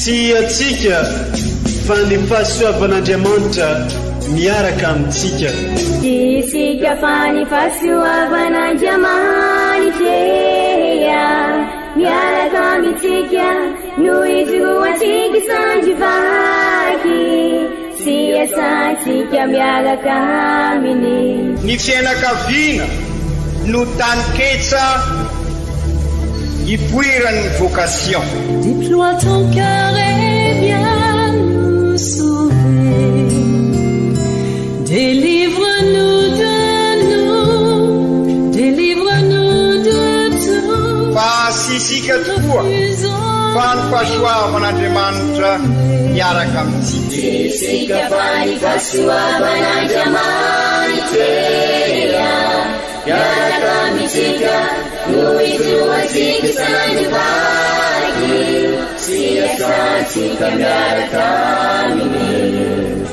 Tsy antsika fa ny fahasoavan'Andriamanitra miaraka amintsika. Tsy isika fa ny fahasoavan'Andriamanitra miaraka amintsika no ijoroantsika sandry vaky sy iasantsika miaraka aminy. Ny fianakaviana no taninketsa ipoiran'ny vocation. Déploie ton cœur et viens nous sauver. Délivre-nous de nous, délivre-nous de tout. Fa tsy isika tokoa fa ny fahasoavan'Andriamanitra miaraka amintsika. Tsy isika fa ny fahasoavan'Andriamanitra miaraka amintsika no ijoroantsika sandry vaky sy iasantsika miaraka aminy.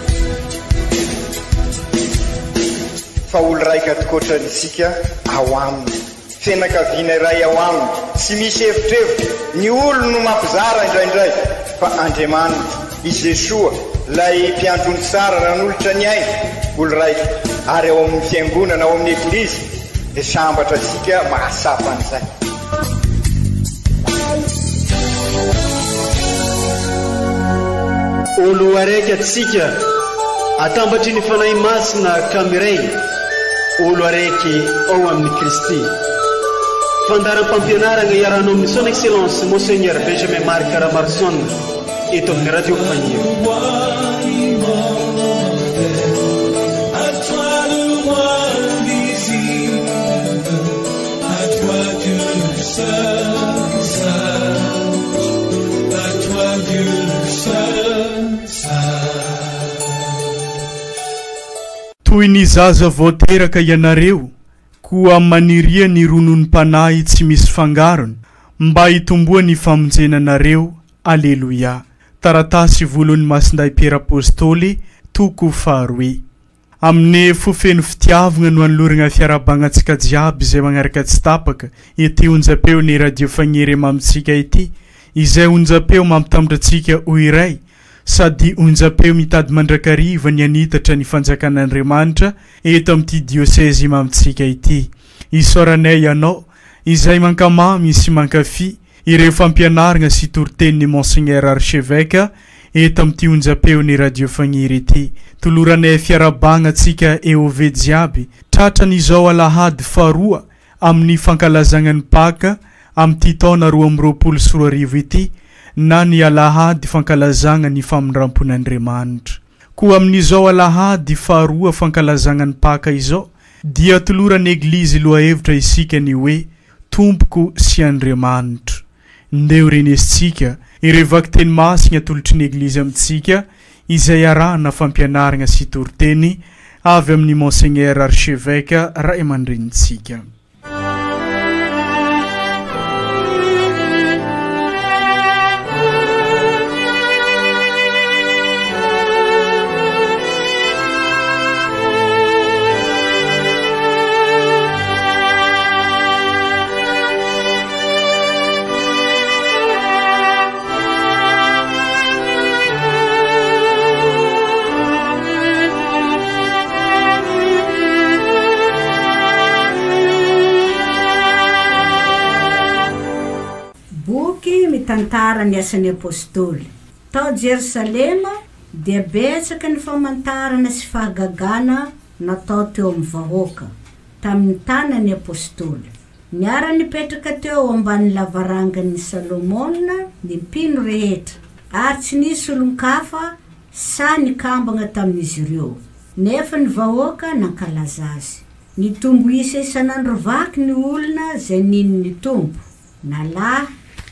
Fa olo raika tokoatrany isika ao aminy. Fianakaviana iray ao aminy, tsy misy evitrevitra, ny olony no mampizara indraindray, fa Andriamanitra, i Jesoa, ilay mpiandry ondry tsara nanolotra ny ainy, olo raika, ary ao amin'ny Fiangonana, ao amin'ny Eglizy, dia sambatra isika mahatsapa an'izay. Olo araiky atsika, atambatry ny Fanahy Masina ka miray, olo araiky ao amin'i Kristy. Fandaharam-pampianaragna iarahanao amin'ny Son Excellence Monseigneur Benjamin Marc Ramaroson eto amin'ny Radio Fagniry. Toy ny zaza vao teraka ianareo, koa maniria ny rononom-panahy tsy misy fangarony, mba hitomboan'ny famonjena anareo. Aleloia. Taratasy voalohany Masindahy Piera Apostoly, toko faharoe. Amin'ny fo feno fitiavagna no anoloragna fiarahabagna antsika jiaby izay magnaraka tsy tapaka ity onjam-peon'ny Radio Fagniry mamintsika ity, izay onjam-peo mampitambatra antsika ho iray sady onjam-peo mitady mandrakariva ny hanitatra ny fanjakan'Andriamanitra eto amin'ity diosezy mamintsika ity. Isaoranay ianao izay mankamamy sy mankafy Ireo fampianargna sy toritenin'i Monseigneur Archevêque eto amin'ity onjam-peon'ny Radio Fagniry ity. Toloranay fiarahabagna antsika EOV jiaby tratran'izao alahady faharoa amin'ny fankalazagna ny Paka amin'ity taona 2022 ity na ny alahady fankalazagna ny famindrampon'Andriamanitra. Koa amin'izao alahady faharoa fankalazagna ny Paka izao dia toloran'ny Eglizy lohahevitra isika ny hoe Tompoko sy Andriamanitro. Ndeha ho renesintsika ireo vakiteny masina atolotry ny Eglizy amintsika izay arahana fampianarana sy toriteny avy amin'i Monseigneur Archevêque Ray aman-drenintsika. Boky mitantara ny asan'ny Apostoly. Tao Jerosalema dia betsaka ny famantarana sy fahagagana natao teo amin'ny vahoaka, tamin'ny tanan'ny Apostoly. Niara-nipetraka teo ambanin'ny lavarangan'i Salomona ny mpino rehetra, ary tsy nisy olon-kafa sahy nikambagna tamin'izy ireo. Nefa ny vahoaka nankalaza azy. Nitombo isa isan'andro vaky ny olona izay nino ny Tompo, na lahy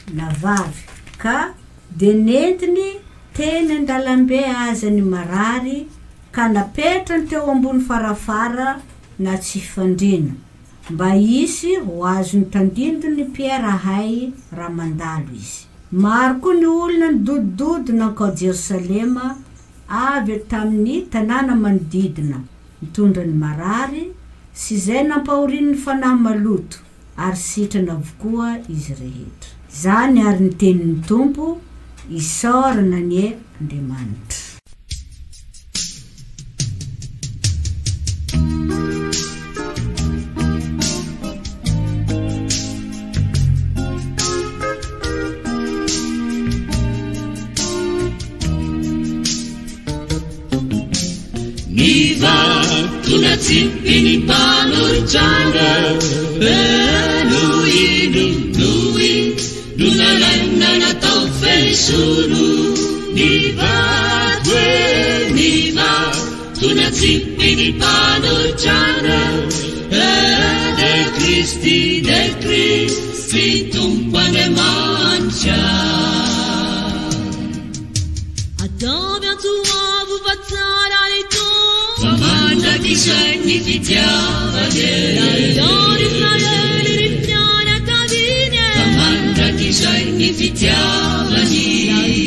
na vavy, ka dia nentiny teny an-dalambe aza ny marary ka napetrany teo ambony farafara na tsy fandriana, mba hisy ho azon'ny tandindon'i Piera hay raha mandalo izy. Maro koa ny olona nidodododo nankao Jerosalema avy tamin'ny tanàna manodidina, nitondra ny marary sy izay nampahorian'ny fanahy maloto, ary sitrana avokoa izy rehetra. Izany àry ny tenin'ny Tompo, Isaorana anie Andriamanitra. Ny vato natsipy ny mpanoritra no ino no ino nalaina natao fehizoro. Ny vato e, ny vato natsipy ny mpanoritra de Kristy, de Kristy Tompo Andriamanitra. Ataovy antsoavo fa tsara ny Tompo. Fa mandrakizay ny fitiavany. Nataon'i Israely ny fianakaviany. Fa mandrakizay ny fitiavany.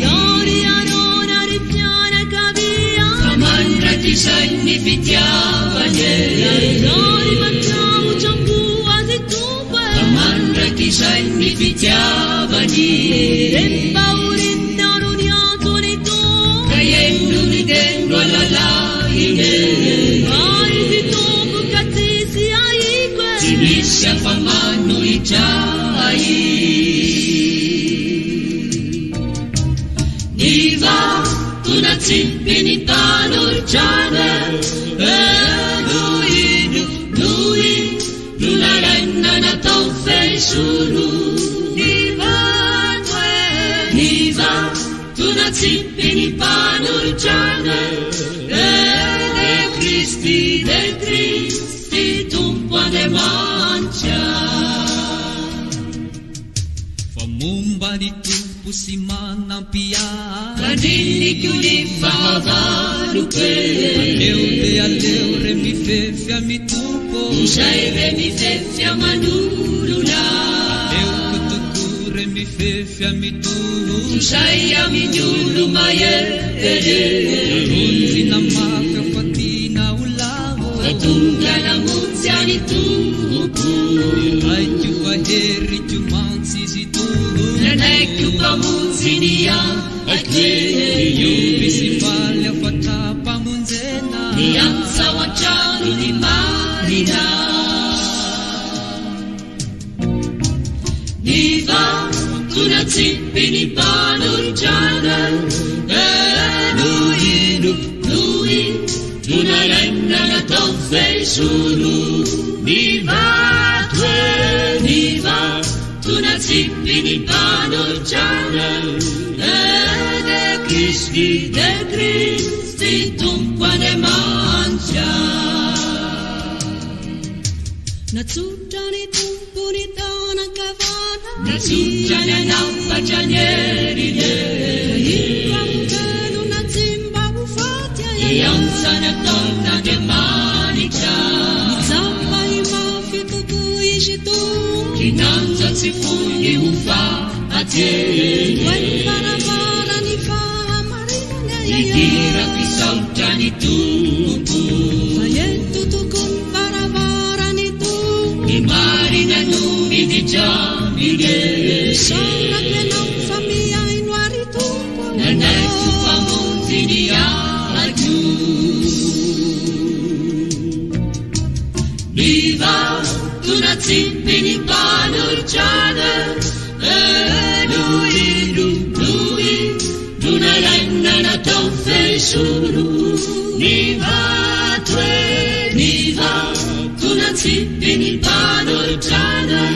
Nataon'i Arona ny fianakaviany. Fa mandrakizay ny fitiavany. Nataony matahotra amboa azy Tompo. Fa mandrakizay ny fitiavany. Rehefa orinao no niantso ny Tompo. Ka heno ny teny alalahiny. Fa izy Tompo ka tsisy ahiko e. Tsy misy afa-manohitra ahy. Ny vato natsipy ny mpanoritra no ino no ino nalaina natao fehizoro. Ny vato e, ny vato natsipy ny mpanoritra de Kristy, de Kristy Tompo Andriamanitra. Fa momba ny Tompo sy manampy ahy. Tandriniko ny fahavaloko e. Aleo de aleo re mifefy amin'ny Tompo. Izay re mifefy aman'olona. Aleoko tokoa re mifefy amin'ny Tompo. Izay amin'ny olo mahery. Naronjina mafy aho fa tiana ho lavo. Fa tonga namonjy an'i Tompo. Niraiko fa heriko mantsy izy Tompo. Nanaiko mpamonjy ny aiko e. Miomby sy faly aho fa tra-pamonjena. Miantsa ao an-trano ny marina. Ny vato natsipy ny mpanoritra no ino no ino nalaina natao fehizoro. Ny vato e, ny vato natsipy ny mpanoritra de Kristy, de Kristy Tompo Andriamanitra. Natsotra ny Tompo ny tanan-kavana. Natsotra ny hanafatra ny heriny. Ino velona tsy mba ho faty ahy. Hiantsa ny ataon'Andriamanitra. Nitsapa mafy tokoa izy Tompo. Kinanja tsy foiny ho faty. Vohay varavara ny fahamarinana. Hidirako hisaotra ny Tompo. Fa eto tokoa ny varavara ny Tompo. Ny marina no miditra aminy. Isaorako ianao fa mihaino ary Tompo. Nanaiky mpamonjy ny aiko. Ny vato natsipy ny mpanoritra no ino no ino nalaina natao fehizoro. Ny vato e, ny vato natsipy ny mpanoritra de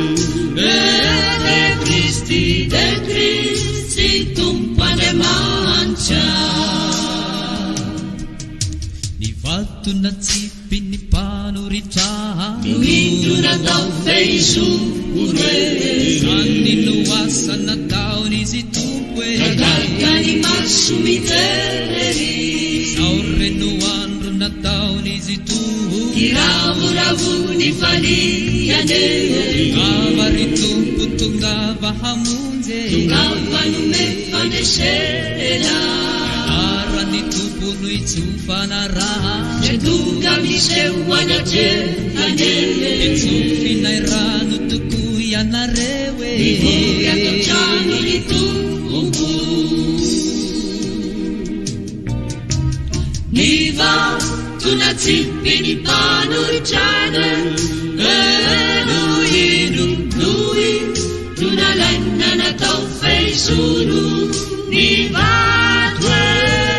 Kristy, de Kristy Tompo Andriamanitra. Ny vato natsipy ny mpanoritra No indro natao fehizoro e. Zany no asa nataon'izy Tompo e. Gaga ny maso mijery. Izao re no andro nataon'izy Tompo. Kiravoravo ny faliany. Tongava ry Tompo, tongava hamonjy. Tongava nome fandresena. Anaran'ny Tompo no itsofana raha. Zay tonga miseho anatrehany. Itsofinay rano tokoa ianareo e. Mivory ato an-trano ny Tompo. natsipy ny mpanohitrana No ino no ino nalaina natao fehizoro Ny vato e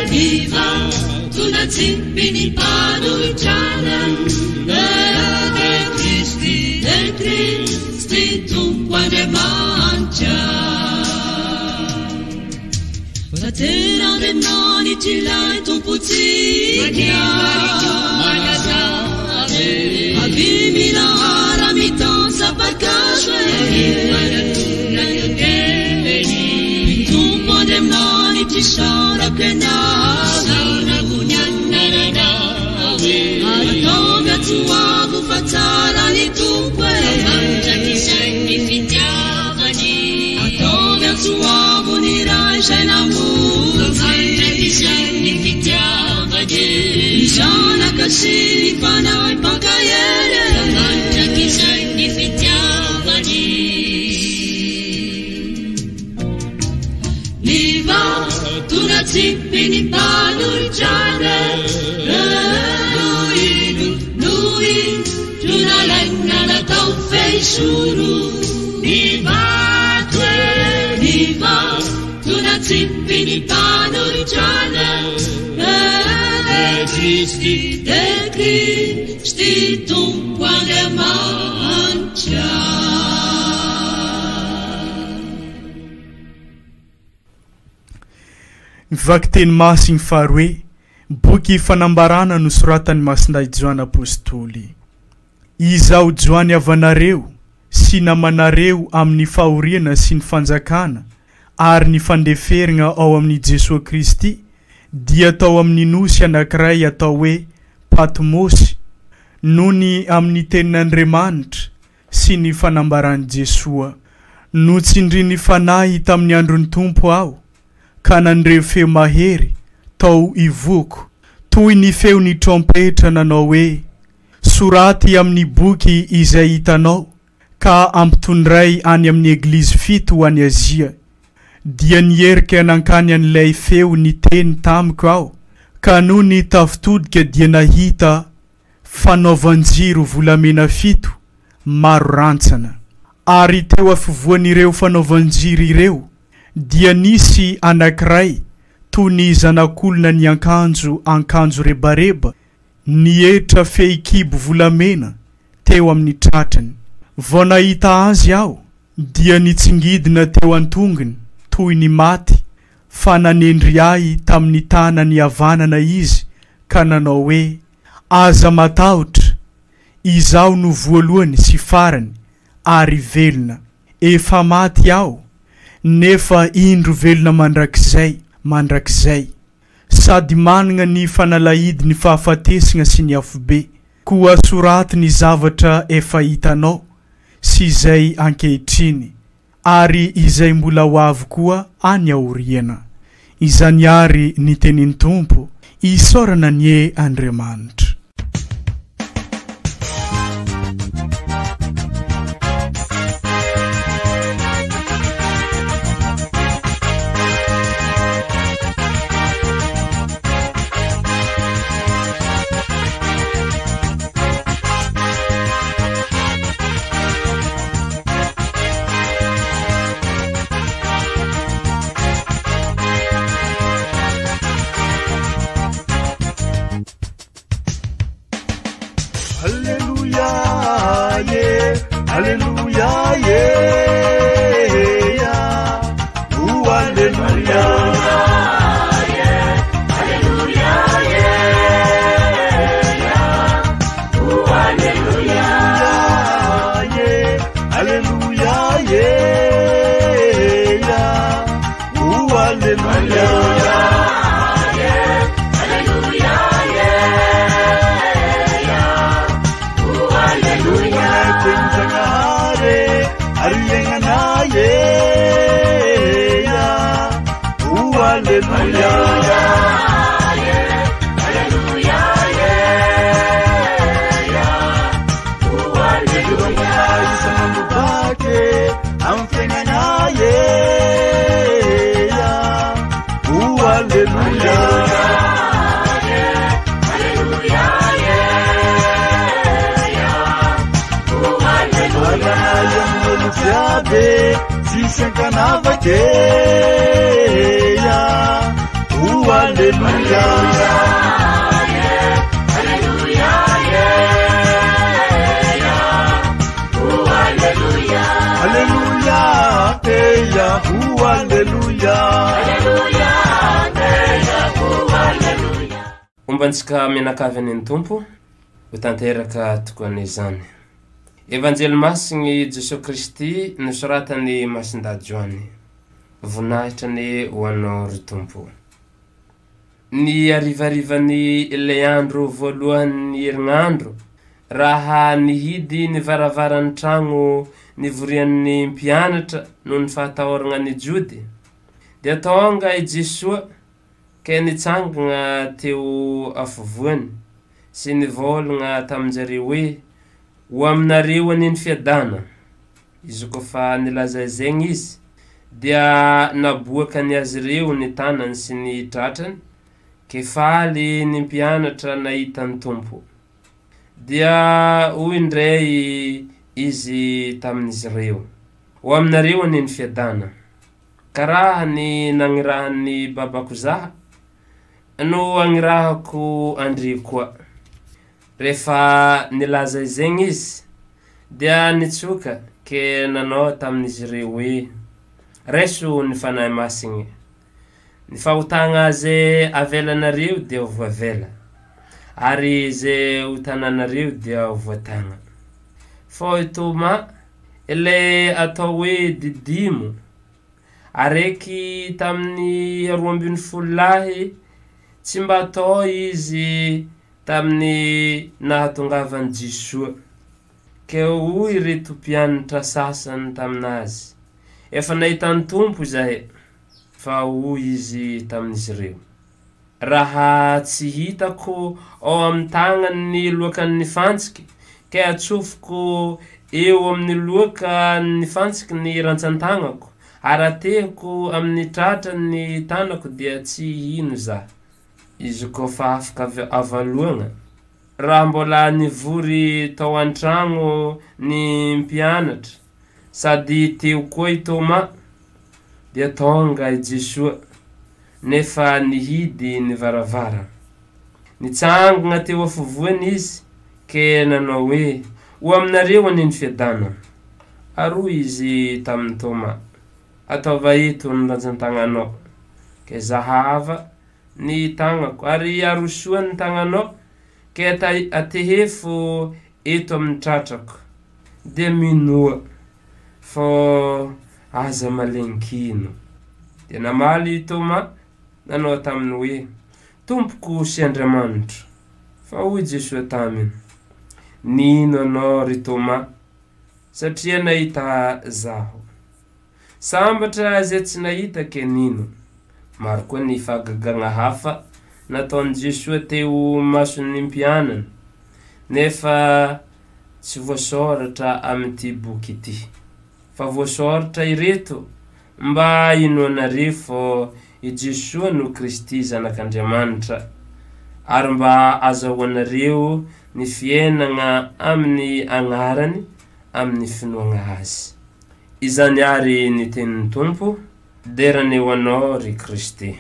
ny vato natsipy ny mpanohitrana De Kristy de Kristy Tompo Andriamanitra Fa tena Andriamanitra ilay Tompontsika Avy milahara mitan-tsapakazo e Ny Tompo Andriamanitra isaorako ianao Ataovy antso avo fa tsara ny Tompo e Ataovy antso avo ny Ray izay namonjy Ny Zanaka sy ny Fanahy mpankahery Ny vato natsipy ny mpanohitrana No ino no ino nalaina natao fehizoro Ny vato e ny vato natsipy ny mpanohitrana De Kristy de Kristy Tompo Andriamanitra. Ny vakiteny masiny faharoe, boky fanambarana nosoratan'i Masindahy Joany Apostoly. Izaho Joany havanareo sy namanareo amin'ny fahoriana sy ny fanjakana ary ny fandefergna ao amin'i Jesoa Kristy dia tao amin'ny nosy anankiray atao hoe Patmosy noho ny amin'ny tenin'Andriamanitra sy ny fanambaran'i Jesoa. Notsindrin'ny Fanahy tamin'ny andron'ny Tompo aho, ka nandre feo mahery tao ivohoko, toy ny feon'ny trompetra nanao hoe, Soraty amin'ny boky izay hitanao, ka ampitondray any amin'ny eglizy fito any Azia. Dia niherika nankany an'ilay feo niteny tamiko aho, ka nony tafitodika dia nahita fanaovan-jiro volamena fito maro rantsana. Ary teo afovoan'ireo fanaovan-jiro ireo dia nisy anankiray toy ny zanak'olona niankanjo ankanjo rebareba, nietra fehikibo volamena teo amin'ny tratrany. Vao nahita azy aho dia nitsingidina teo an-tongony toy ny maty, fa nanendry ahy tamin'ny tanany havanana izy ka nanao hoe, Aza matahotra, Izaho no voalohany sy farany ary velona. Efa maty aho, nefa indro velona mandrakizay mandrakizay, sady manana ny fanalahidin'ny fahafatesana sy ny afobe. Koa soraty ny zavatra efa hitanao sy izay ankehitriny, ary izay mbola ho avy koa any aoriana. Izany àry ny tenin'ny Tompo, isaorana anie Andriamanitra. Alléluia, yeah. Alléluia, yeah, yeah. Oh, Alléluia. Alléluia, yeah, yeah. Oh, Alléluia. Yeah. Alléluia, yeah, yeah. Oh, Alléluia. Yeah. Alléluia, yeah, yeah. Oh, Alléluia. Tenjanahary, ary iainana, yeah, yeah. Oh, Alléluia. Yeah. Alléluia, yeah, yeah. Oh, Alléluia. Isan'andro amin'ny fiainana, yeah, yeah. Oh, Alléluia. Yeah. Alléluia, yeah, yeah. misy ankanavaka e ya o aleloia. Aleloia eya o aleloia. Homba antsika mianakavy anie ny Tompo, ho tanteraka tokoa anie izany. Evanjely Masin'i Jesoa Kristy nosoratan'i Masindahy Joany. Voninahitra anie ho Anao ry Tompo. Ny harivarivan'ny ilay andro voalohan'ny herinandro, raha nihidy ny varavaran'ny tragno nivorian'ny mpianatra noho ny fahatahoragna ny Jody, dia tonga i Jesoa Ke nitsangagna teo afovoany sy nivôlagna tamin-jareo hoe, Ho aminareo anie ny fiadana! Izy koa fa nilaza izegny izy, dia naboakany azy ireo ny tanany sy ny tratrany, ke faly ny mpianatra nahita ny Tompo. Dia hoy indray izy tamin'izy ireo, Ho aminareo anie ny fiadana! Karaha ny nagnirahan'ny babako zaha no agnirahako andre koa. Rehefa nilaza izegny izy, dia nitsoka ke nanao tamin'izy ireo hoe, Raiso ny Fanahy Masigny. Ny fahotagna ze avelanareo dia ho voavela, ary ze ho tananareo dia ho voatagna. Fô i Toma, Ilay atao hoe Didimo, araiky tamin'ny 12 lahy, tsy mba tao izy tamin'ny nahatongavan'i Jesoa. Ka hoy ireto mpianatra sasany tamin'azy, Efa nahita ny Tompo izahay. Fa hoy izy tamin'izy ireo, Raha tsy hitako ao amin'ny tagnany ny loakan'ny fantsiky, ka atsofoko eo amin'ny loakan'ny fantsiky ny rantsan-tagnako, ary atehiko amin'ny tratrany ny tanako dia tsy hino za. Izy koa fa afaka avaloagna. Raha mbola nivory tao an-tragno ny mpianatra, sady teo koa i Tômà, dia tonga i Jesoa, nefa nihidy ny varavarana. Nitsangana teo afovoany izy, ke nanao hoe, Ho aminareo anie ny fiadanana. Ary hoy izy tamin'i Tômà, Ataova eto ny rantsan-tagnanao, ke zahava ny tagnako, ary arosoa ny tagnanao, ke atehefo eto amin'ny tratrako, dia minoa. Fô aza malenkino. Dia namaly i Tômà, nanao taminy hoe, Tompoko sy Andriamanitro. Fa hoy Jesoa taminy, Nino anao, ry Tômà, satria nahita Zaho. Sambatra izay tsy nahita ke nino. Maro koa ny fahagagana hafa nataon'i Jesoa teo imason'ny mpianany, nefa tsy voasoratra amin'ity boky ity. Fa voasoratra ireto mba hinoanareo fa i Jesoa no Kristy Zanak'Andriamanitra, ary mba azahoanareo ny fiainagna amin'ny agnarany amin'ny finoagna Azy. Izany àry ny tenin'ny Tompo, dera anie ho Anao ry Kristy.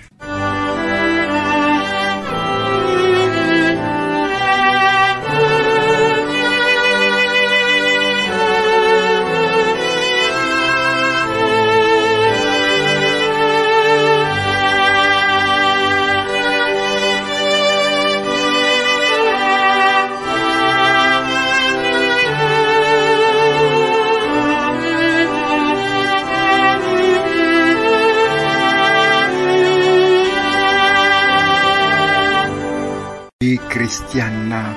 Ry kristiana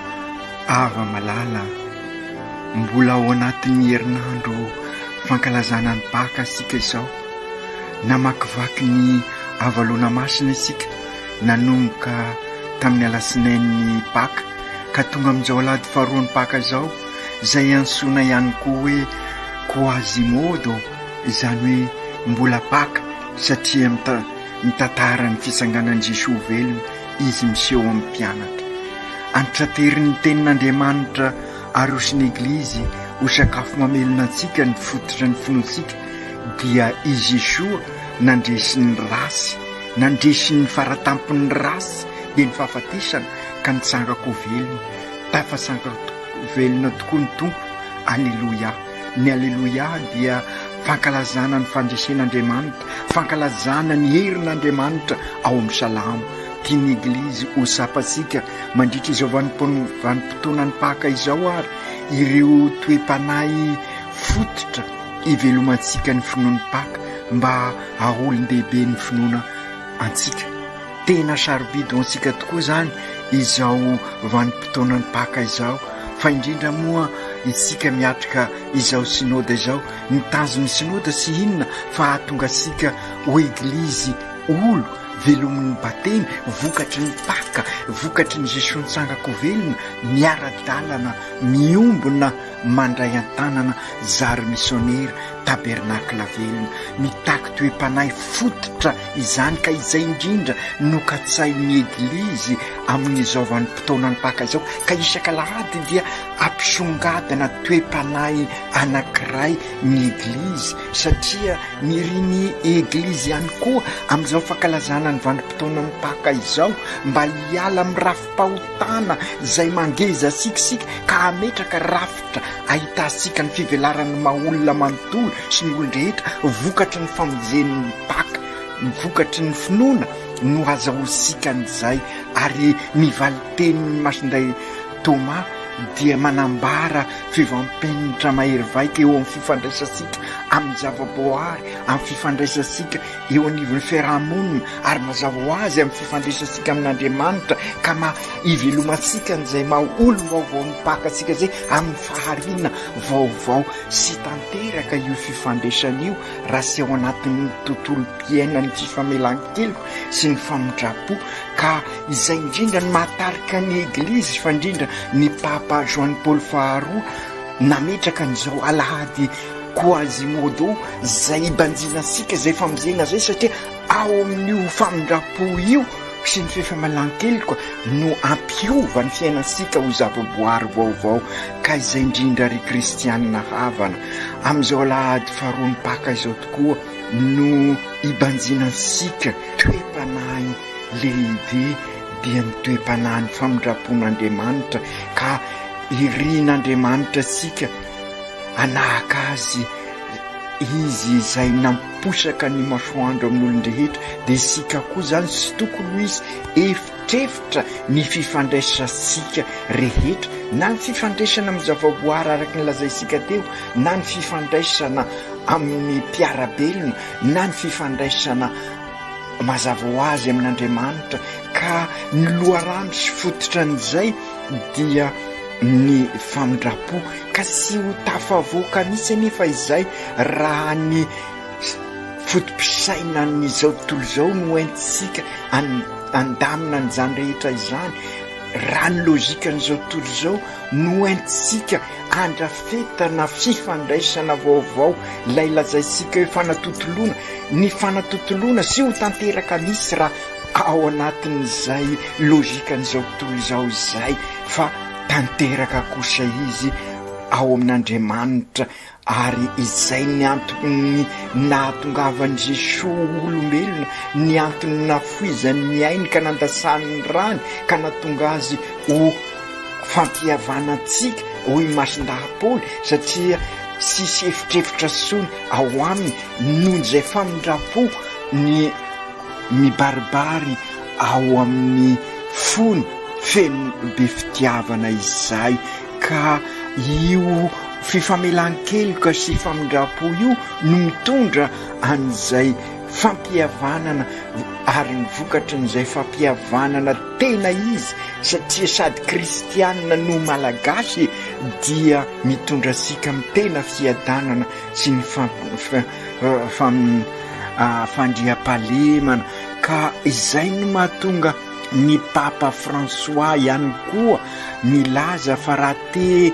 hava-malala, mbola ao anatin'ny herinandro fankalazana ny Paka isika izao. Namakivaky ny havaloana masina isika nanomboka tamin'ny alatsinain'ny Paka ka tonga amin'izao alahady faharoan'ny Paka izao, izay antsoina ihany koa hoe Quasimodo, izany hoe mbola Paka satria mitantara ny fitsanganan'i Jesoa velona izy miseho amin'ny mpianatra. Antitranterin'ny tenin'Andriamanitra aroson'ny Eglizy ho sakafo mamelona antsika ny fototra ny finoantsika. dia i Jesoa nandresy ny ratsy, nandresy ny faratampon'ny ratsy dia ny fahafatesana ka nitsanga-ko velona. Tafatsanga-ko velona tokoa ny Tompo. Aleloia. Ny Aleloia dia fankalazana ny fandresen'Andriamanitra, fankalazana ny herin'Andriamanitra ao amin'ny Salamo. Tian'ny Eglizy ho tsapantsika mandritra izao vanim-potoanan'ny Paka izao ary ireo toe-panahy fototra ivelomantsika ny finoan'ny Paka mba haha-olon-dehibe ny finoana antsika. Tena sarobidy ho antsika tokoa izany izao vanim-potoanan'ny Paka izao, fa indrindra moa isika miatrika izao Synoda izao. Ny tanjon'ny Synoda tsy inona fa hahatonga antsika ho Eglizy olo velomin'ny Batemy, vokatry ny Paka, vokatry ny Jesoa nitsanga-ko velona, miara-dalana, miombona, mandray an-tanana zary misionera, tabernakla velona. Mitaky toe-panahy fototra izany ka izay indrindra no katsahin'ny Eglizy amin'izao vanim-potoanan'ny Paka izao, ka isak'alahady dia ampisongadina toe-panahy anankiray ny Eglizy, satria nirin'ny Eglizy ihany koa amin'izao fankalazana ny vanim-potoanan'ny Paka izao mba hiala amin'ny rafi-pahotana izay mangeza antsika isika ka hametraka rafitra ahitantsika ny fivelaran'ny maha-olona manontolo sy ny olon-drehetra vokatry ny famonjen'ny Paka, ny vokatry ny finoana no azahoantsika an'izay ary ny valin-tenin'i Masindahy Thomas dia manambara fiovam-penitra mahery vaika eo amin'ny fifandraisantsika amin'ny zavaboary, amin'ny fifandraisantsika eo anivon'ny fiaraha-monina ary mazava ho azy amin'ny fifandraisantsika amin'Andriamanitra ka maha ivelomantsika an'izay maha olom-baovao ny Paka antsika izay amin'ny fahariana vaovao sy tanteraka io fifandraisana io raha tsy ao anatin'ny tontolom-piainan'ny fifamelan-keloka sy ny famindram-po ka izay indrindra no mahatarika ny Eglizy fa indrindra ny Papa Joany Paoly faharoa nametraka an'izao alahady Quasimodo izay ibanjinantsika izay famonjena izay satria ao amin'io famindram-po io sy ny fifamalan-keloka no hampiova ny fiainantsika ho zavaboary vaovao ka izay indrindra ry kristianina havana amin'izao alahady faharoan'ny Paka izao tokoa no ibanjinantsika toe-panahy lehibe dia ny toe-panahin'ny famindram-pon'Andriamanitra ka irin'Andriamanitra antsika Hanahaka Azy, Izy izay namposaka ny masoandro amin'ny olon-drehetra, dia isika koa izany tsy tokony ho hisy efitrefitra ny fifandraisantsika rehetra, na ny fifandraisana amin'ny zavaboary araka ny lazaintsika teo, na ny fifandraisana amin'ny mpiara-belona, na ny fifandraisana mazava ho azy amin'Andriamanitra, ka ny loharano sy fototra an'izay dia ny famindram-po ka tsy ho tafavoaka mihitsy anefa izay raha ny foto-pisainan'izao tontolo izao no entintsika handamina an'izany rehetra izany, raha ny lojikan'izao tontolo izao no entintsika handrafetana fifandraisana vaovao, ilay lazaintsika hoe fanatontoloana, ny fanatontoloana tsy ho tanteraka mihitsy raha ao anatin'izay lojikan'izao tontolo izao izay fa Tanteraka kosa izy ao amin'Andriamanitra ary izay ny anton'ny nahatongavan'i Jesoa ho olombelona, ny antony nafoizany ny ainy ka nandasany ny rany ka nahatonga azy ho fampihavana antsika, hoy Masindahy Paoly, satria tsisy efitrefitra intsony ao aminy noho izay famindram-po ny mibaribary ao amin'ny fony feno be fitiavana izay ka io fifamelan-keloka sy famindram-po io no mitondra an'izay fampihavanana ary ny vokatrin'izay fampihavanana tena izy satria sady kristianina no malagasy dia mitondra antsika amin'ny tena fiadanana sy ny fandriampahalemana ka izay no mahatonga ny Papa François ihany koa nilaza fa raha te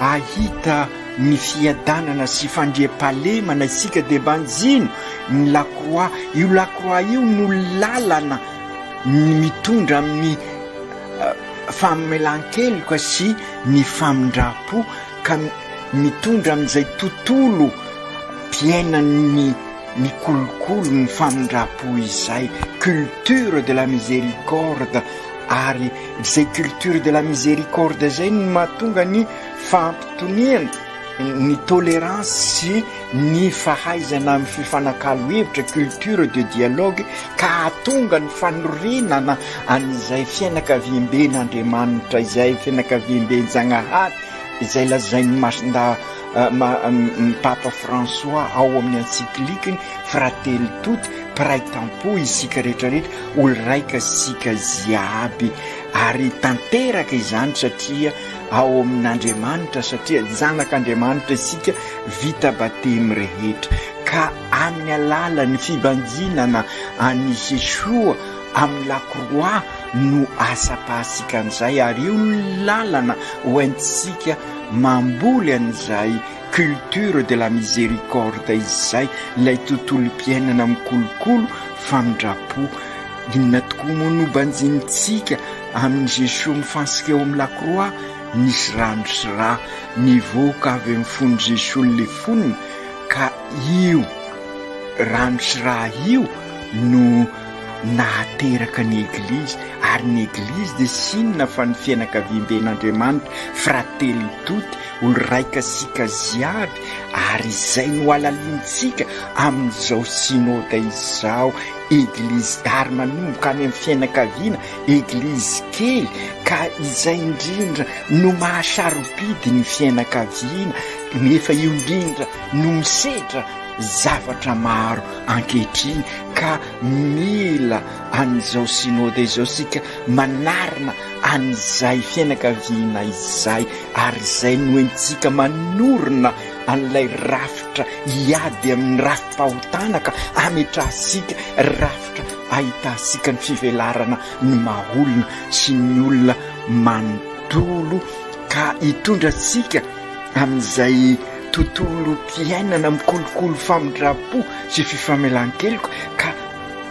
hahita ny fiadanana sy fandriampahalemana isika dia banjino ny lakroa, io lakroa io no lalana mitondra amin'ny famelan-keloka sy ny famindram-po ka mitondra amin'izay tontolo. piainan'ny mikolokolo ny famindram-po izay, culture de la miséricorde, ary izay culture de la miséricorde izay no mahatonga ny fampitoniana, ny tolérance sy ny fahaizana mififanakalo hevitra, culture de dialogue, ka hahatonga ny fanorenana an'izay fianakaviamben'Andriamanitra izay, fianakaviamben-Jagnahary, izay lazain'ny Masindahy Papa François ao amin'ny encyclique-ny, Fratelli tutti, mpiray tampo isika rehetra rehetra, olo raika isika jiaby, ary tanteraka izany satria ao amin'Andriamanitra, satria zanak'Andriamanitra isika, vita batemy rehetra, ka amin'ny alalan'ny fibanjinana an'i Jesoa amin'ny lakroa no ahasapahantsika an'izay, ary io no lalana ho entintsika mamboly an'izay culture de la miséricorde izay, ilay tontolom-piainana mikolokolo famindram-po. Inona tokoa moa no banjinintsika amin'i Jesoa mifantsika eo amin'ny lakroa? Nisy rano sy rà nivoaka avy amin'ny fon'i Jesoa nilefonina, ka io rano sy rà io no nahateraka ny Eglizy, ary ny Eglizy dia tsy inona fa ny fianakaviamben'Andriamanitra, fratelli tutti, olo raika sika jiaby, ary izay no halalinintsika amin'izao Synoda izao, Eglizy, ary manomboka any amin'ny fianakaviana, Eglizy kely, ka izay indrindra no maha-sarobidy ny fianakaviana, nefa io indrindra no misedra zavatra maro ankehitriny ka mila an'izao Synoda izao isika manarina an'izay fianakaviana izay ary izay no entintsika manorina an'ilay rafitra hiady amin'ny rafi-pahotana ka ametrahantsika rafitra ahitantsika ny fivelarana ny maha olona sy ny olona manontolo ka hitondra antsika amin'izay tontolom-piainana mikolokolo famindram-po sy fifamelan-keloka ka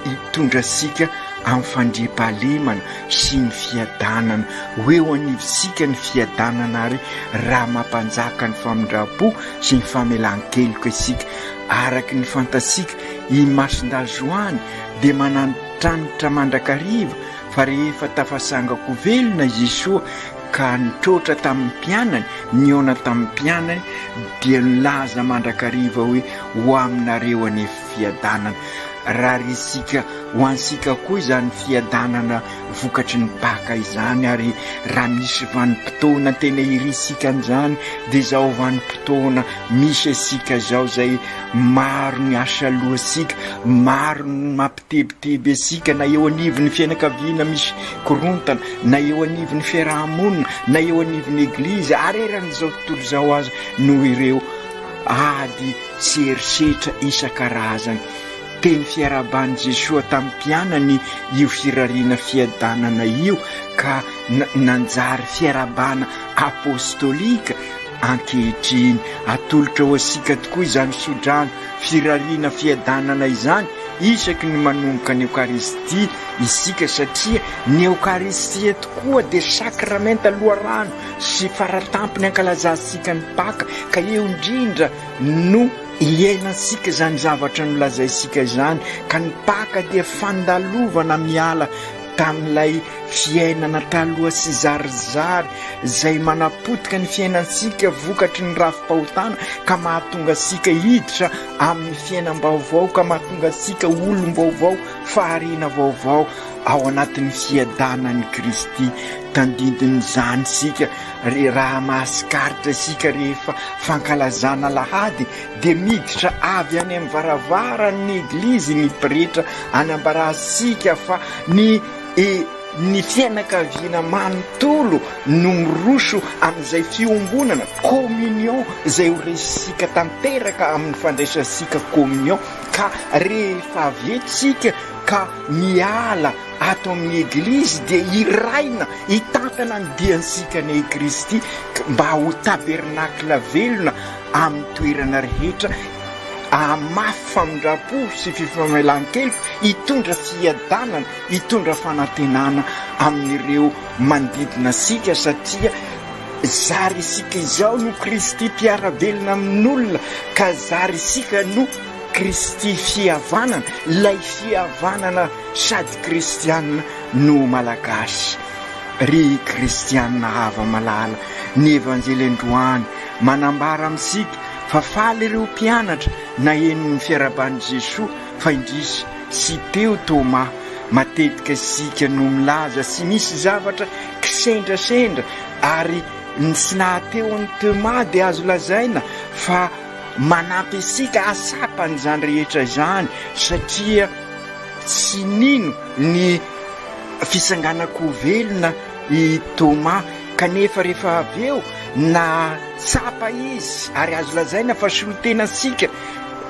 hitondra antsika amin'ny fandriampahalemana sy ny fiadanana. Ho eo anivontsika ny fiadanana ary raha mampanjaka ny famindram-po sy ny famelan-keloka isika. Araka ny fantatsika, i Masindahy Joany dia manantranitra mandrakariva fa rehefa tafasangako velona i Jesoa ka nitroatra tamin'ny mpianany, nihaona tamin'ny mpianany, dia nilaza mandrakariva hoe, Ho aminareo anie fiadanana. Raha isika, ho antsika koa izany fiadanana vokatry ny Paka izany, ary raha misy vanim-potoana tena irintsika an'izany, dia izao vanim-potoana misy antsika izao, izay maro ny asa alohantsika, maro ny mampitebiteby antsika, na eo anivon'ny fianakaviana misy korontana, na eo anivon'ny fiaraha-monina, na eo anivon'ny eglizy, ary eran'izao tontolo izao aza, noho ireo ady sy herisetra isan-karazany. Teny fiarahaban'i Jesoa tamin'ny mpianany io firariana fiadanana io ka nanjary fiarahabana apostolika ankehitriny. Atolotra ho antsika tokoa izany sodrano firariana fiadanana izany isaky ny manomboka ny Eokaristia isika satria ny Eokaristia tokoa dia sakramenta loharano sy faratampony ankalazantsika ny Paka ka eo indrindra no iainantsika izany zavatra nolazaintsika izany ka ny Paka dia fandalovana miala tamin'ilay fiainana taloha sy zarizary izay manapotika ny fiainantsika vokatry ny rafi-pahotana ka mahatonga antsika hiditra amin'ny fiainam-baovao ka mahatonga antsika olom-baovao, fahariana vaovao ao anatin'ny fiadanan'i Kristy. Tandindon'izany isika raha mahatsikaritra isika rehefa fankalazana alahady dia miditra avy any amin'ny varavaran'ny eglizy ny pretra anambarantsika fa ny ny fianakaviana manontolo no miroso amin'izay fiombonana, communion, izay ho resintsika tanteraka amin'ny fandraisantsika communion, ka rehefa avy eto isika ka miala ato amin'ny eglizy dia hiraina hitantana ny diantsika anie i Kristy mba ho tabernacle velona amin'ny toerana rehetra hahamafy famindram-po sy fifamelan-keloka, hitondra fiadanana, hitondra fanantenana amin'ireo manodidina antsika satria. Zary isika izao no Kristy mpiara-belona amin'olona ka zary isika no Kristy fihavanana, ilay fihavanana sady kristiana no malagasy. Ry kristiana hava-malala, ny Evanjely androany manambara amintsika fa faly ireo mpianatra naheno ny fiarahaban'i Jesoa fa indrisy tsy teo Toma. Matetika isika no milaza tsy misy zavatra kisendrasendra ary ny tsy nahateo an'i Toma dia azo lazaina fa manampy antsika hahatsapa an'izany rehetra izany satria tsy nino ny fitsanganan-ko velona i Toma kanefa rehefa avy eo nahatsapa izy ary azo lazaina fa solontena antsika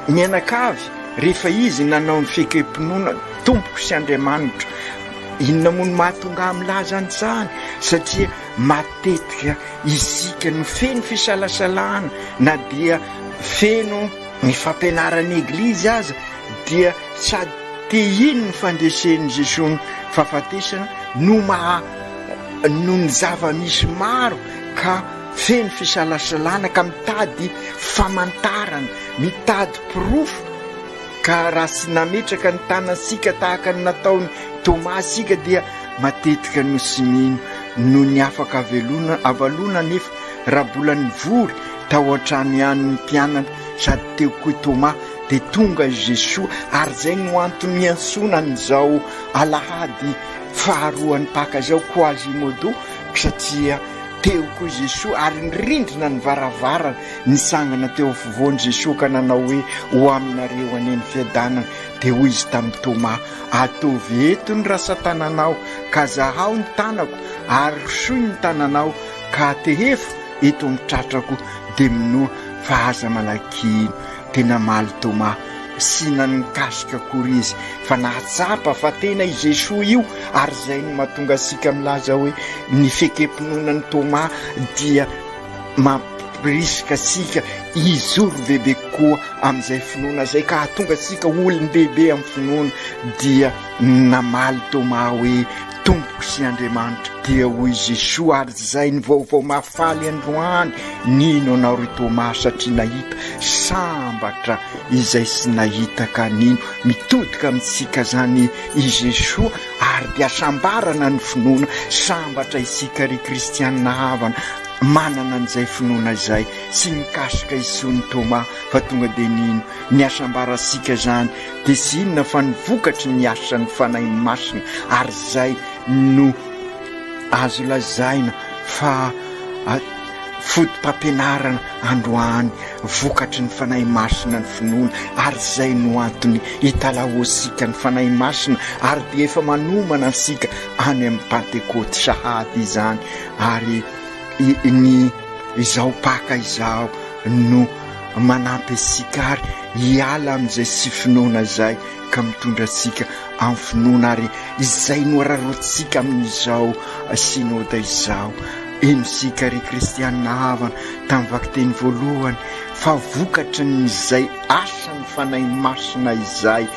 mianakavy rehefa izy nanao ny fiekem-pinoana Tompoko sy Andriamanitro. Inona moa no mahatonga ahy milaza an'izany? Satria matetika isika no feno fisalasalana na dia feno ny fampianaran'ny Eglizy aza dia sady te hino ny fandresen'i Jesoa ny fahafatesana no maha noho ny zava-misy maro ka feno fisalasalana ka mitady famantarana, mitady porofo ka raha tsy nametraka ny tanantsika tahaka ny nataon'i Thomas isika dia matetika no tsy mino noho ny afaka avelona avalona anefa raha bola nivory tao an-trano ihany ny mpianatra sady teo koa i Thomas dia tonga i Jesoa ary izay no antony niantsoana an'izao alahady faharoan'ny Paka izao Quasimodo satria teo koa i Jesoa ary nirindrina ny varavarana nitsangana teo afovoany Jesoa ka nanao hoe ho aminareo anie ny fiadanana dia hoy izy tamin'i Toma ataovy eto ny rasa-tananao ka zahao ny tanako ary rosoy ny tananao ka atehefo eto amin'ny tratrako dia minoa fa aza malaky hino. Dia namaly Toma, tsy nanikasika akory izy, fa nahatsapa fa tena i Jesoa io, ary izay no mahatonga antsika milaza hoe ny fiekem-pinoana an'i Toma dia mampirisika antsika hijoro bebe kokoa amin'izay finoana izay ka hahatonga antsika ho olon-dehibe amin'ny finoana. Dia namaly Toma hoe, Tompoko sy Andriamanitro. Dia hoy Jesoa, ary izay ny vaovao mahafaly androany, nino anao ry Toma satria nahita, sambatra izay tsy nahita ka nino. Mitodika amintsika izany i Jesoa ary dia hasambarana ny finoana, sambatra isika ry kristianina havana manana an'izay finoana izay, tsy nikasika intsony Toma fa tonga dia nino. Ny hasambarantsika izany dia tsy inona fa ny vokatry ny asan'ny Fanahy Masina ary izay no azo lazaina fa foto-pampianarana androany, vokatry ny Fanahy Masina ny finoana ary izay no antony italahoantsika ny Fanahy Masina ary dia efa manomana antsika any amin'ny Pantekôty sahady izany ary ny izao Paka izao no manampy antsika ary hiala amin'izay tsy finoana izay ka mitondra antsika amin'ny finoana ary izay no araraotintsika amin'izao Synoda izao. Henontsika ry kristianina havana tamin'ny vakiteny voalohany fa vokatry ny izay asan'ny Fanahy Masina izay,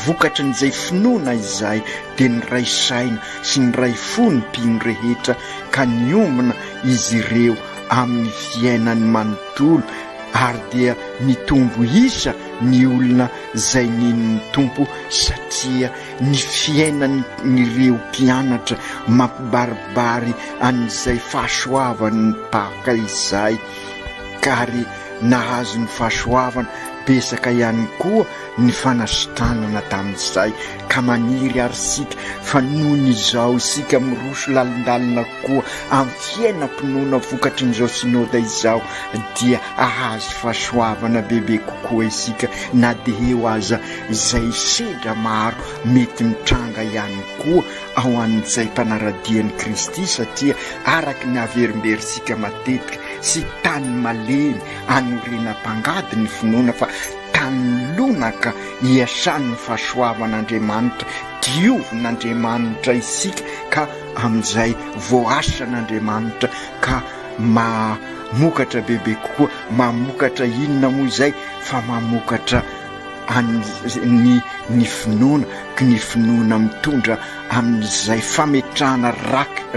vokatry ny izay finoana izay dia niray saina sy niray fo ny mpino rehetra ka niombona izy ireo amin'ny fiainany manontolo ary dia nitombo isa ny olona izay nino ny Tompo satria ny fiainan'ireo mpianatra mampibaribary an'izay fahasoavan'ny Paka izay ka ary nahazo ny fahasoavana betsaka ihany koa ny fanasitranana tamin'izay ka maniry ary isika fa nony izao isika miroso lalindalina kokoa amin'ny fiainam-pinoana vokatrin'izao synoda izao dia hahazo fahasoavana bebe kokoa isika na dia eo aza izay sedra maro mety mitranga ihany koa ao an'izay mpanaradia an'i Kristy satria araka ny averimberintsika matetika sy tany malemy anorenam-pangady ny finoana fa tany lonaka iasan'ny fahasoavan'Andriamanitra, diovin'Andriamanitra isika ka amin'izay voasan'Andriamanitra ka mamokatra bebe kokoa, mamokatra inona moa izay fa mamokatra ny ny finoana, ny finoana mitondra amin'izay fametrahana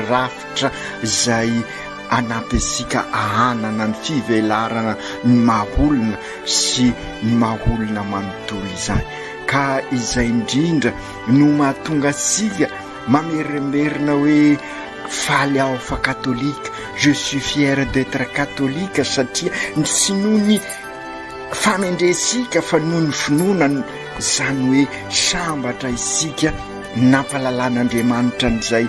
rafitra izay. hanampy antsika hahanana ny fivelarana ny maha olona sy ny maha olona manontolo izany. Ka izay indrindra no mahatonga antsika mamerimberina hoe faly aho fa katolika, je suis fier d'etre catholique satria tsy noho ny famendrentsika fa noho ny finoana izany hoe sambatra isika nampahalalan'Andriamanitra an'izay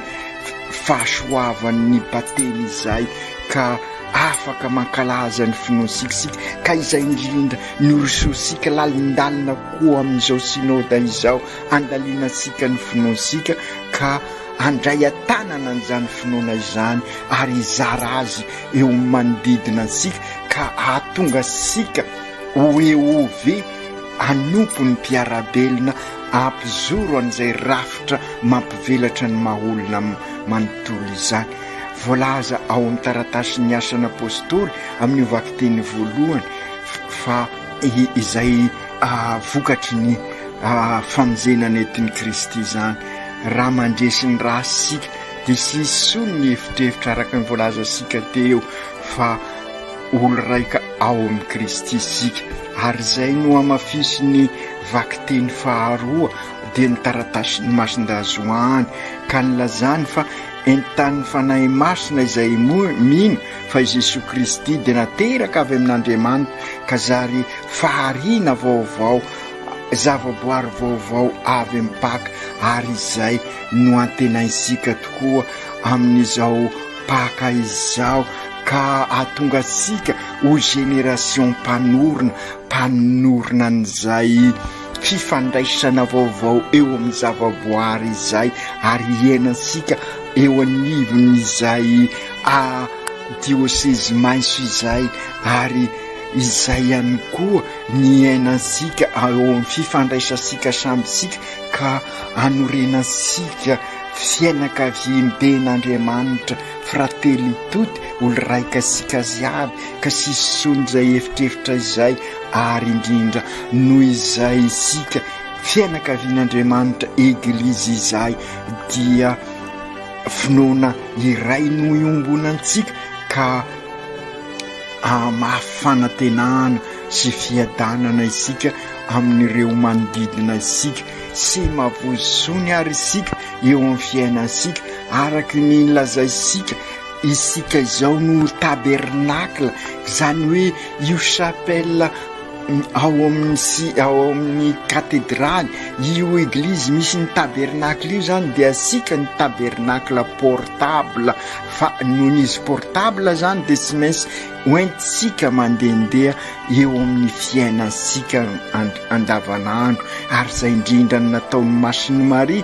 fahasoavan'ny batemy izay ka afaka mankalaza ny finoantsika isika ka izay indrindra no rosoantsika lalindalina koa amin'izao synoda izao andalinantsika ny finoantsika ka handray an-tanana an'izany finoana izany ary hizara azy eo amin'ny manodidina antsika ka hahatonga antsika ho EOV hanompo ny mpiara-belona hampijoro an'izay rafitra mampivelatra ny maha-olona manontolo izany. Voalaza ao amin'ny taratasin'ny Asan'ny Apostoly amin'io vakiteny voalohany fa izay vokatry ny famonjena nentin'i Kristy izany. Raha mandresy ny ratsy isika dia tsy hisy intsony ny efitrefitra araka ny voalazantsika teo fa olo raika ao amin'i Kristy isika. Ary izay no hamafisin'ny vakiteny faharoa dia ny taratasin'i Masindahy Joany ka nilazany fa entanin'ny Fanahy Masina izay mino fa i Jesoa Kristy dia nateraka avy amin'Andriamanitra ka zary fahariana vaovao, zavaboary vaovao avy amin'ny Paka ary izay no antenaintsika tokoa amin'izao Paka izao ka hahatonga antsika ho génération mpanorina, mpanorina an'izay fifandraisana vaovao eo amin'ny zavaboary izay ary hiainantsika eo anivon'izay a diosezy maitso izay ary izay ihany koa ny iainantsika eo amin'ny fifandraisantsika samby tsika ka anorenantsika fianakaviamben'Andriamanitra fratelli tutti olo raika sika jiaby ka tsisy intsony izay efitrefitra izay ary indrindra noho izay isika fianakavian'Andriamanitra eglizy izay dia finoana iray no iombonantsika ka hahamafy fanantenana sy fiadanana isika amin'ireo manodidina isika sy mavozotsony ary isika eo amin'ny fiainantsika araka ny nolazaintsika isika izao no tabernacle izany hoe io chapelle ao amin'ny sy ao amin'ny katedraly io eglizy misy ny tabernacle io zany dia asika ny tabernacle portable fa noho izy portable zany dia tsy maintsy hoentintsika mandehandeha eo amin'ny fiainantsika andavanandro ary izay indrindra ny nataon'i Masin'i Maria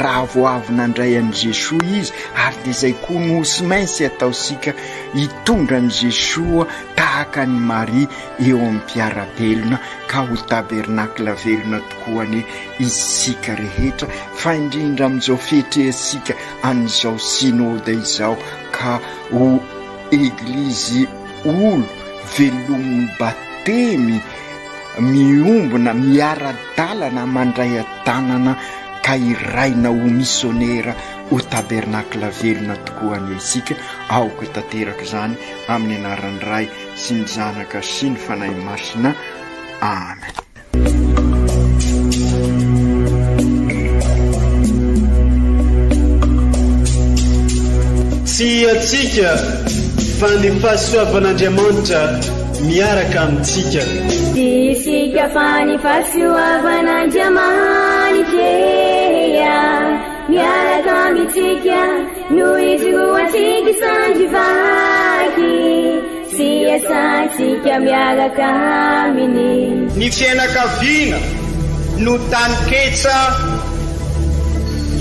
raha vao avy nandray an'i Jesoa izy ary dia izay koa no tsy maintsy ataontsika hitondra an'i Jesoa tahaka an'i Maria eo amin'ny mpiara-belona ka ho tabernakla velona tokoa anie isika rehetra fa indrindra amin'izao fiatrehantsika an'izao synoda izao ka ho eglizy olo velomin'ny batemy miombona miara-dalana mandray an-tanana ka hiraina ho misonera ho tabernakla velona tokoa anie isika aoka tanteraka izany amin'ny anaran'ny Ray sy ny Zanaka sy ny Fanahy Masina. Amen. Tsy antsika fa ny fahasoavan'Andriamanitra miaraka amintsika. Tsy isika fa ny fahasoavan'Andriamanitra miaraka amintsika no ijoroantsika sandry vaky sy iasantsika miaraka aminy. Ny fianakaviana no taninketsa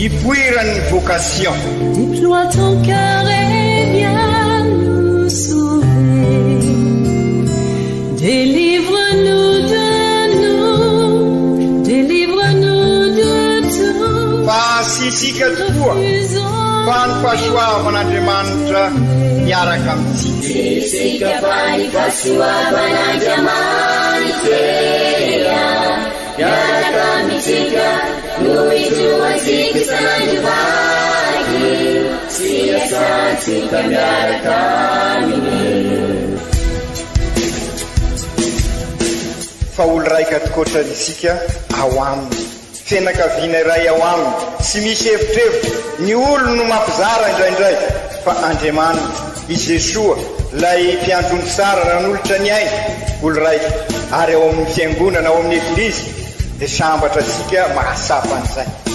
ipoiran'ny vocation. Déploie ton cœur et viens nous sauver. Délivre-nous de nous, délivre-nous de tout. Fa tsy isika tokoa fa ny fahasoavan'Andriamanitra miaraka amintsika. Tsy isika fa ny fahasoavan'Andriamanitra miaraka amintsika no ijoroantsika isan'andro vaky sy iasantsika. iasantsika miaraka aminy. Fa olo raika tokoatra isika ao aminy. Fianakaviana iray ao aminy. Tsy misy evitrevitra. Ny olo no mampizara indraindray. Fa Andriamanitra, i Jesoa, ilay mpiandry ondry tsara nanolotra ny ainy, olo raika. Ary ao amin'ny fiangonana, ao amin'ny Eglizy, dia sambatra antsika mahatsapa an'izay.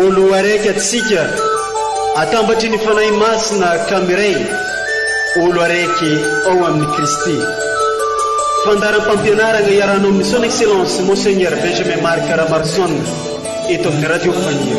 Olo araiky atsika atambatry ny Fanahy Masina ka miray olo araiky ao amin'i Kristy. Fandaharam-pampianaragna iarahanao amin'ny Son Excellence Monseigneur Benjamin Marc Ramaroson eto amin'ny Radio Faniry.